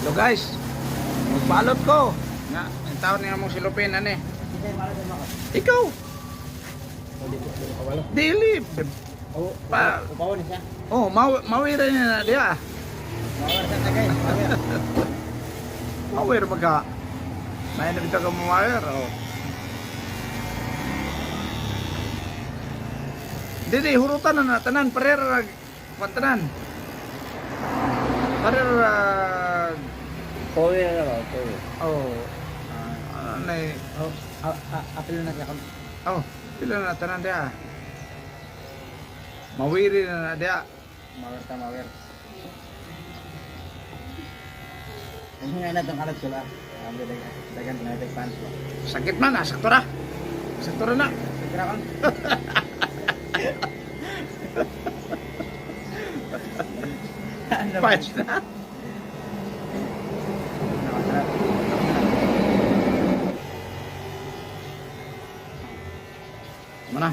So guys, magbalot ko. Nga, ang tawag niya mong silupin, ano eh. Ikaw. Dili. Oh, Pa- upawan siya. Oh, mawira niya na diya. Mawar sa tagay, mawar. Mawir ba ka? May nabita ka mawir, oh. Dili, hurutan na na, tanan, parera, pantanan. Parera, Power na ba? Power. oh, ano na eh, Oh, apil na siya. oh, pila na tanan diya. Mawiri na na diya. Mawar ta, mawar. Ang nga na itong kalat sila. Ang dagan na itong fans mo. Sakit man, ah, sakto ra. Sakto ra na. Sigura kang. Ano ba? Pass na. Nakasarap. Mana?